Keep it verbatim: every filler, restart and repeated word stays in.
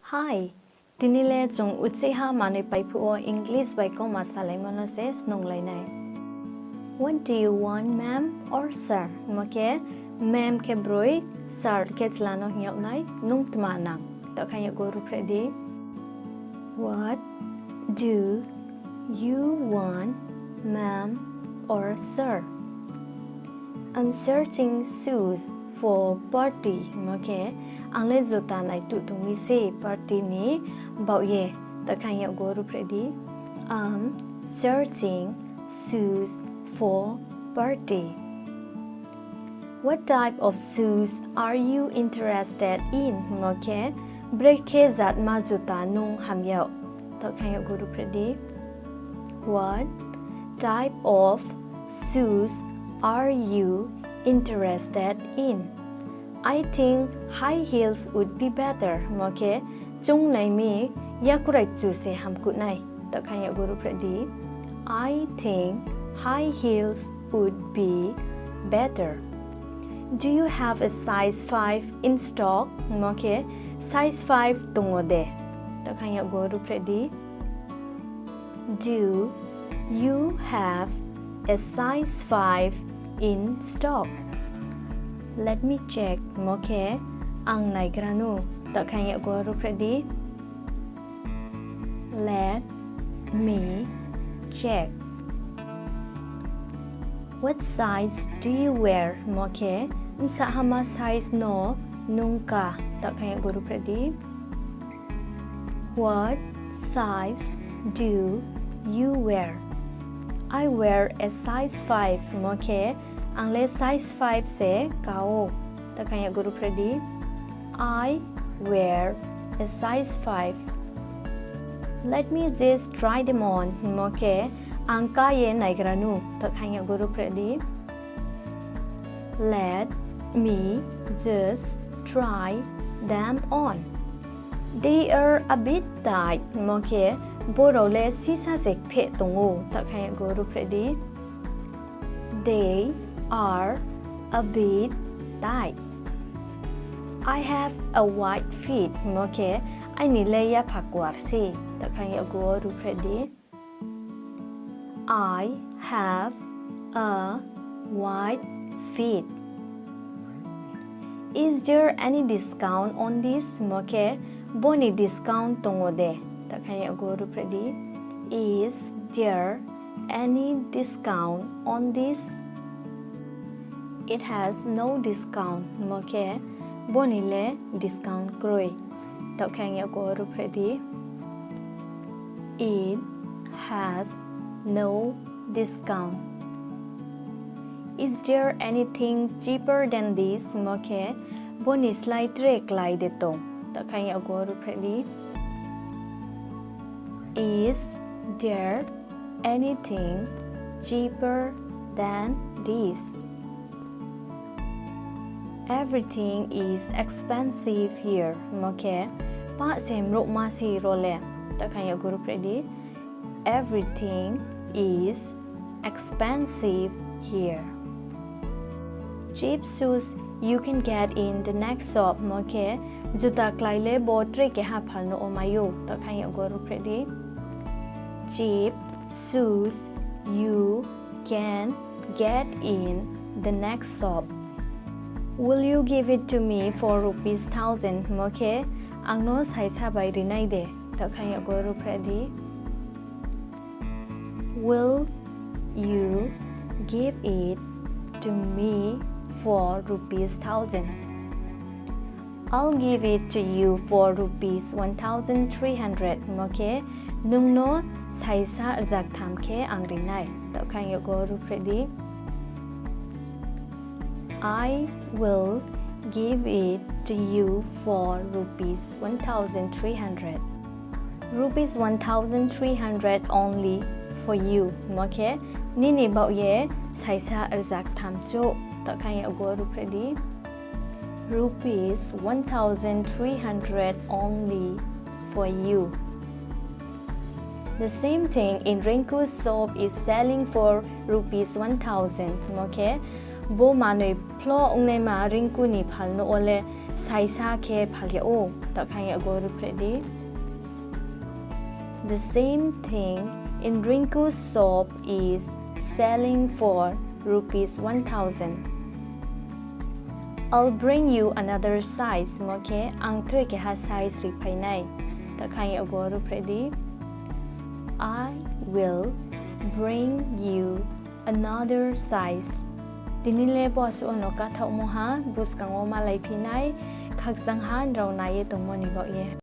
Hi, tini le chung uchihha manoi paiphuh wo English bai kauma salaimo no se snunglai nai. What do you want, ma'am or sir? Hingmo khe, ma'am khe broi, sir khe chla no hing yag nai, nung tma nang? Taoh khe ang yakgu ruhphreh di. What do you want, ma'am or sir? I'm searching shoes for party. Hingmo khe, ang le juta naituh tong mi se party ni baoh ye. Taoh khe ang yakgu ruhphreh di. I'm searching shoes for party. What type of shoes are you interested in? Hingmo khe, brekhe jatma juta nung ham yag? Taoh khe ang yakgu ruhphreh di. What type of shoes are you interested in? I think high heels would be better. Hingmo khe, chung nai mi yakurai kchu se hamkuh nai. Taoh khe ang yakgu ruhphreh di. I think high heels would be better. Do you have a size five in stock? Hingmo khe, size five tong ou de? Taoh khe ang yakgu ruhphreh di. Do you have a size five in stock? Let me check. Hingmo khe, ang naigra nu. Taoh khe ang yakgu ruhphreh di. Let me check. What size do you wear? Hingmo khe, bsa hama size no nung ka? Taoh khe ang yakgu ruhphreh di. What size do you wear? I wear a size five. Hingmo khe, ang le size five se ka ou. Taoh khe ang yakgu ruhphreh di. I wear a size five. Let me just try them on. Hingmo khe, ang ka ye naigra nu. Taoh khe ang yakgu ruhphreh di. Let me just try them on. They are a bit tight. Hingmo khe, bo rao le sisa se kpheh tong ou. Taoh khe ang yakgu ruhphreh di. They are a bit tight. I have a wide fit. Hingmo khe, aini le yapha kuar se. Taoh khe ang yakgu ruhphreh di. I have a wide fit. Is there any discount on this? Hingmo khe, bo ni discount tong ou de? Taoh khe ang yakgu ruhphreh di. Is there any discount on this? It has no discount. Hingmo khe, bo ni le discount kroi. Taoh khe ang yakgu ruhphreh di. It has no discount. Is there anything cheaper than this? Hingmo khe, bo ni slái tre klái de tong? Taoh khe ang yakgu ruhphreh di. Is there anything cheaper than this? Everything is expensive here. Hingmo khe, pah se mrouhma se ro le. Taoh khe ang yakgu ruhphreh di. Everything is expensive here. Cheap shoes you can get in the next shop. Hingmo khe, juta klái le bo tre keha phal no wo mai ou. Taoh khe ang yakgu ruhphreh di. Cheap shoes you can get in the next shop. Will you give it to me for rupees thousand? Hingmo khe, ang no saisa bai ri nai de? Taoh khe ang yakgu ruhphreh di. Will you give it to me for rupees thousand? I'll give it to you for rupees one thousand three hundred. Hingmo khe, nung no saisa rzaktham khe ang ri nai. Taoh khe ang yakgu ruhphreh di. I will give it to you for rupees one thousand three hundred. Rupees one thousand three hundred only for you. Hingmo khe, nini baoh ye saisa rzaktham chouh. Taoh khe ang yakgu ruhphreh di. Rupees one thousand three hundred only for you. The same thing in Ringku's shop is selling for rupees one thousand. Hingmo khe, bo manoi phloh ongnaima Ringku ni phal no wo le saisa khe phal yag ou. Taoh khe ang yakgu ruhphreh di. The same thing in Rinku's shop is selling for rupees one thousand. I'll bring you another size, mo khe ang tre keha size riphai nai. Taoh khe ang yakgu ruhphreh di. I will bring you another size. Tini le bo asuh no kathaohmo ha, buskang wo malaiphi nai, khakchangha nrao nai ye tongmo ni baoh ye.